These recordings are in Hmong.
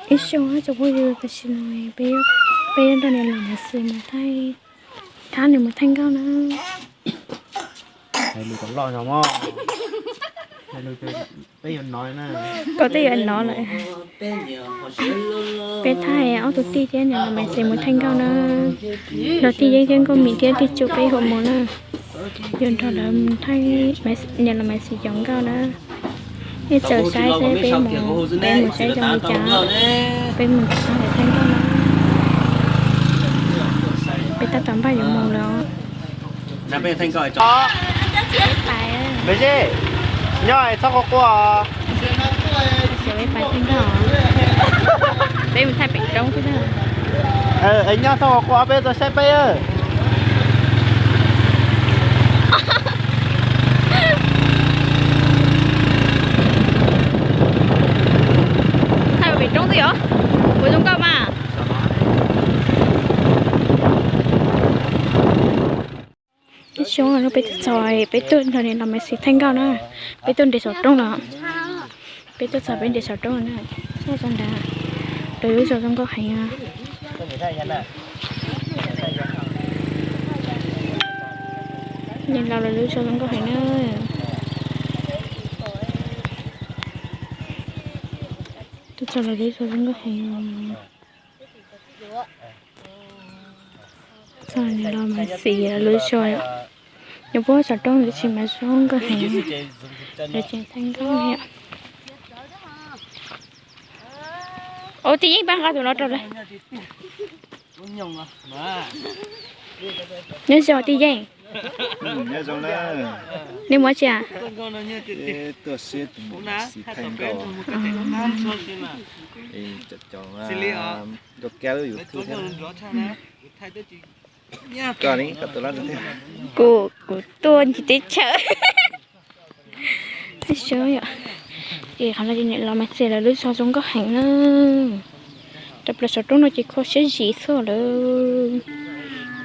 Ib xyoos tsoom phooj ywg, tam sim no peb, peb yuav nrog niam laus Maiv Xis mus thaij, thab nws mus thaij nkauj na. Hais lus kom loj zog mog. Hais lus, peb yuav nov na. Koj twb yuav nov lawm. Peb thaij ob tug tij thiab niam laus Maiv Xis mus thaij nkauj na. Los tij Yeeb thiab Nkauj Mim thiab tij Tsum peb hu mus na. Yuav nrog lawv thaij, niam laus Maiv Xis cov nkauj na. Nej txawm saib seb peb mus, peb mus saib zoo li cas. Peb mus nrog lawv thaij nkauj na. Peb tab tom npaj yuav mus lawm. Peb nyob txhob quaj quaj. Peb mus thaij pem roob xwb na. Nyob txhob quaj quaj, peb tuaj saib peb. Thaij pem roob xwb yom, ua zoo nkauj mas. Ib xyoos no peb tuaj txog, peb tuaj nrog niam laus Maiv Xis thaij nkauj na. Peb tuaj nres saum roob los, peb tuaj txog peb nres saum roob na. Saib tau nrad, lawv lub zos zoo nkauj heev. Niam laus lawv lub zos zoo nkauj heev na. Tuaj txog lawv lub zos zoo nkauj heev. Txog niam laus Maiv Xis lawv lub zos, nyob puag saum roob tab sis mas zoo nkauj heev. Lawv tseem thaij nkauj ne. Ua tij Yeeb pab nqa tus no rau lawm. Nyob zoo tij Yeeb. Nej mus dab tsi? Kuv, kuv tuaj ncig teb chaws. Qhov no ces niam laus Maiv Xis lawv lub zos zoo nkauj heev na. Rau plaws saum roob no ces kho siab zim xwb lawm.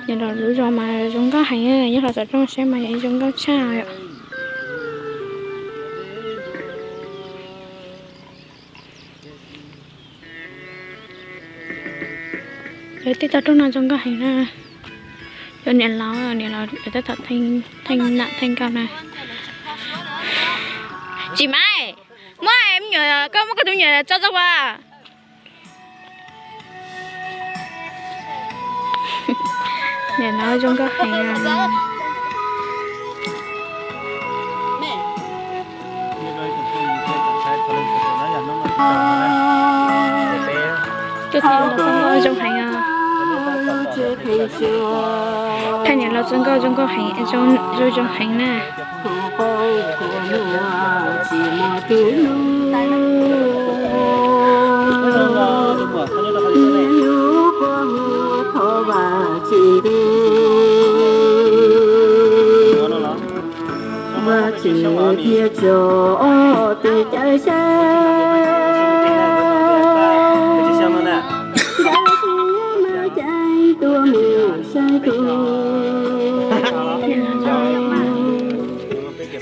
Niam laus lub zos mas zoo nkauj heev, nyob hauv saum roob saib mas zoo nkauj tshaj. Lawv tej toj roob no zoo nkauj heev na. Cov niam laus, niam laus lawv tab tom theej nam theej nkauj na. Tsis mas, muab me nyuam, koj muab koj tus me nyuam tso txog ua. Niam laus zoo nkauj heev. Tuaj thaij zoo heev os. Thaij niam laus txoj nkauj zoo nkauj heev, zoo zoo heev na. Vaj tswv thiab cov tes cawm seej, nkawd thiaj muab cai tuaj mus saib kuv,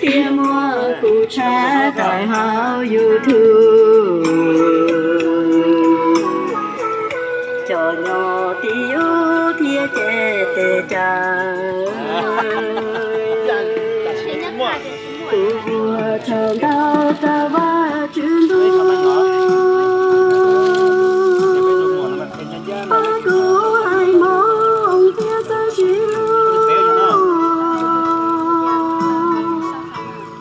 thiaj muab kuv tshaj tawm hauv YouTube. Cov nyob tim ub thiab ces tes caw, kuv ua tsaug ntau rau Vaj Tswv ntuj, pab kuv hais moo thiab txawj sib hlub.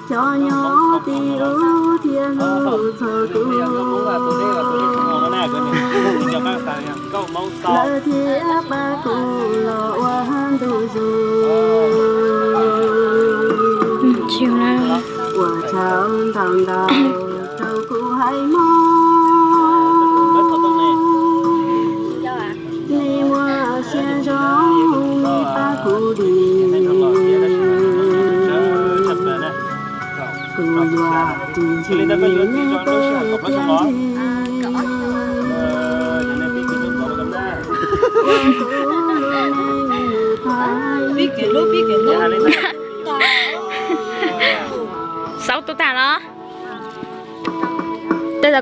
Cov nyob tim ub thiaj hlub txog kuv, lawv thiaj pab kuv los ua ntu zus. Ua tsaug ntau ntau rau kuv hais moo, nej muaj siab zoo nej pab kuv li. Kuv yuav tus ntxim nej tuaj tag nrho. Xaub tuaj tag los?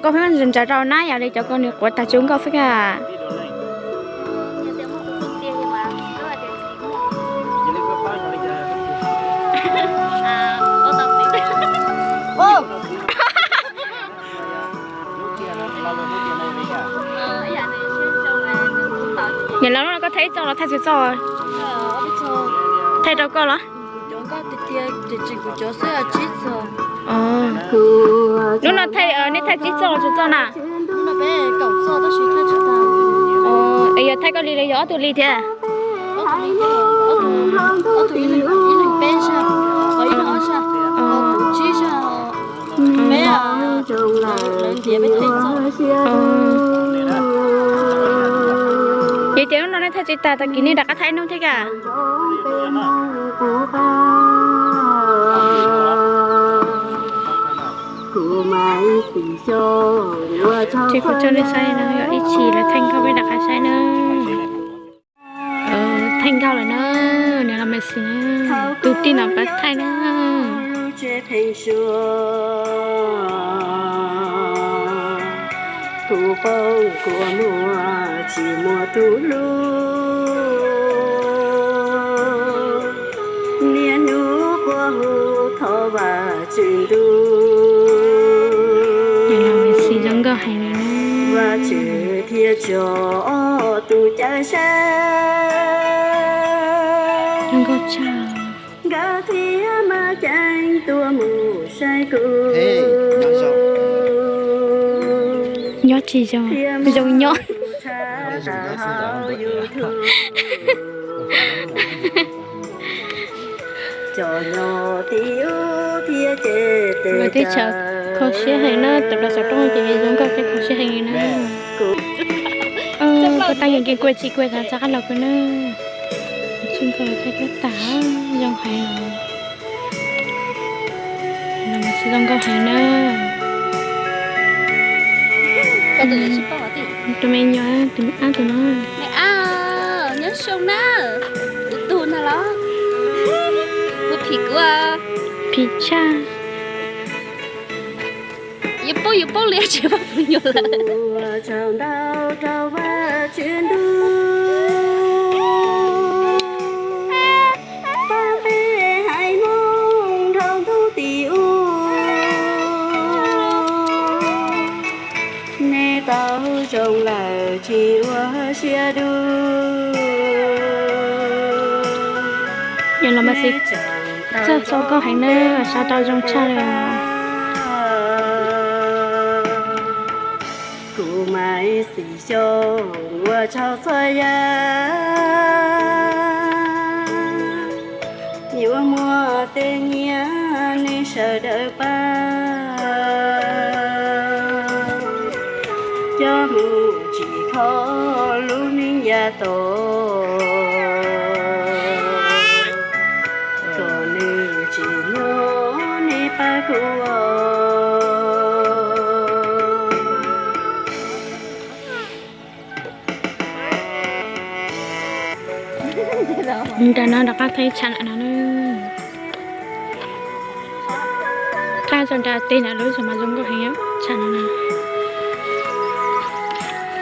Koj pheej ntsaws rau na, yam li cov ko nws quav tag tsuv nkauj xwb ka. Niam laus, lub no koj thaij ib txoj los thaij tsib txoj? Thaij rau koj los? Lub no thaij, nej thaij tsib txoj los tsib txoj na? Yog thaij koj li los yog ob tug li thiab? Ces ces lub no nej thaij tsis tas, tag kis nej rov qab thaij ib hnub thiab ka. Ces kuv tso nej saib no, yog ib chim lawv thaij nkauj peb rov qab saib na. Thaij nkauj lawm na, niam laus Maiv Xis, tus tij no pab thaij na. Kuv poob kua muag tsis muaj tus hlub, niaj hnub quaj hu thov Vajtswv ntuj. Vajtswv thiaj tso ob tug cawm seej, zoo nkauj tshaj, nkawd thiaj maj ceev tuaj mus saib kuv. Nyob tsis zoo, zoo nyob. Lawv teb chaws kho siab heev na, tus los xov tooj ces zoo nkauj thiab kho siab heev li na. Kuv tab yeej kev kuaj tsis kuaj thav txog qab los kuv na. Tsis nkauj thiab kuj tas, zoo heev. Zoo nkauj heev na. Tus me nyuam, tus me ab tus no. Nyob zoo na. Tus tug no los? Kuv phim kuv, phim tshaj. Yuav poob yuav poob li tsis poob puas nyuam lawm. Ua tsaug ntau rau Vajtswv ntuj, pab peb haiv Hmoob dhau ntuj tim ub. Nej tau zoo lawm tsis ua siab dub. Txawj txo koj heev na, sab tau zoo tshaj li. Kuv Maiv Xis Xyooj ua tsaug txhua yam, yuav muaj tej nyiaj nej sawv daws pab, coj mus tsim kho lub neej yav tod, kom nws tsim nyog nej pab kuv os. Nram no rov qab thaij ib tshav no na. Thaij txog nram tej na lub xwb mas zoo nkauj heev, tshav no na.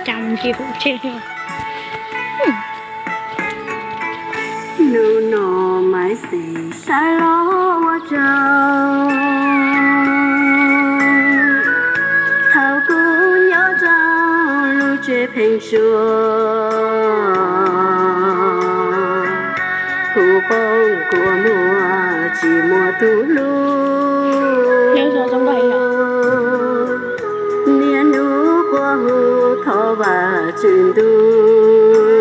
Cas mus ncig hauv tsheb. Hnub no Maiv Xis saib los ua tsaug, thaum kuv nyob rau lub tsev pheeb suab, kuv poob kua muag tsis muaj tus hlub, niaj hnub quaj hu thov Vajtswv ntuj,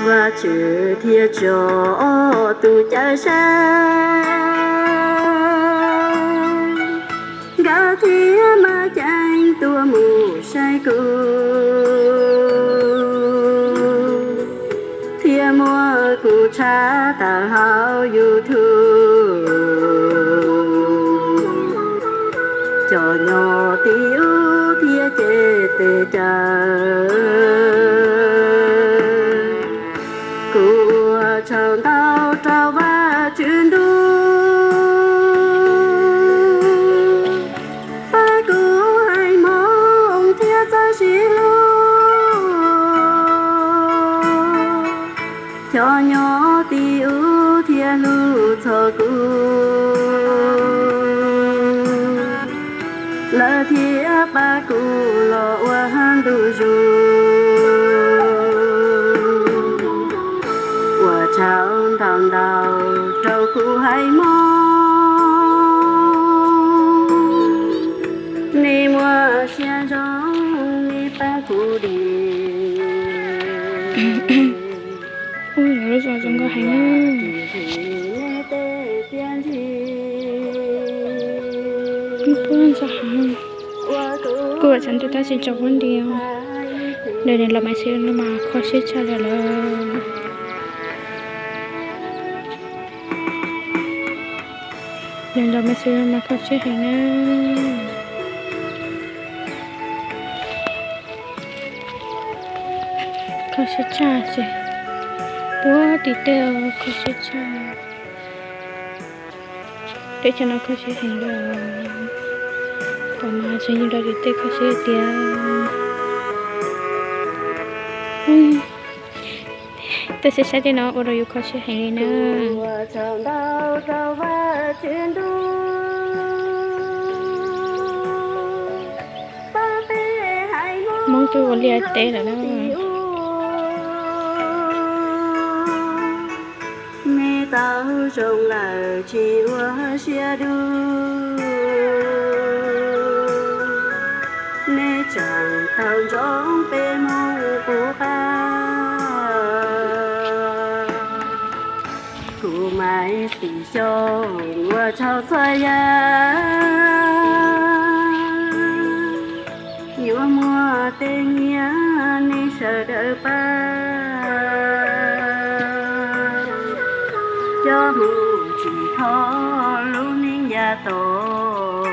Vajtswv thiaj tso ob tug cawm seej, nkawd thiaj maj ceev tuaj mus saib kuv, thiaj muab kuv tshaj tawm hauv YouTube. Cov nyob tim ub thiaj cem tes taw, kuv ua tsaug ntau rau Vajtswv ntuj. txog kuv, lawv thiaj pab kuv los ua ntu zus, ua tsaug ntau ntau rau kuv haiv Hmoob, nej muaj siab zoo nej pab kuv dim. Ua lub zos zoo nkauj heev. Kuj txog ntua tab sis tsaus huab nti, ntawm nws los mas xwb no mas kho siab tshaj li lawm. Nws los mas xwb no mas kho siab heev na. Kho siab tshaj ces puag tim tej kho siab tshaj. Teb chaws no kho siab heev li. Tom mas tseem yog rau tim tej kho siab tiag. Tej siab saib tej no ua rau yus kho siab heev li na. Hmoob twb ua liaj teb lawm na. Nej tau zoo lawm tsis ua siab dub, nej tseem tau nrog peb Hmoob puv qab. Kuv Maiv Xis Xyooj ua tsaug txhua yam, yuav muaj tej nyiaj nej sawv daws pab, coj mus tsim kho lub neej yav tom.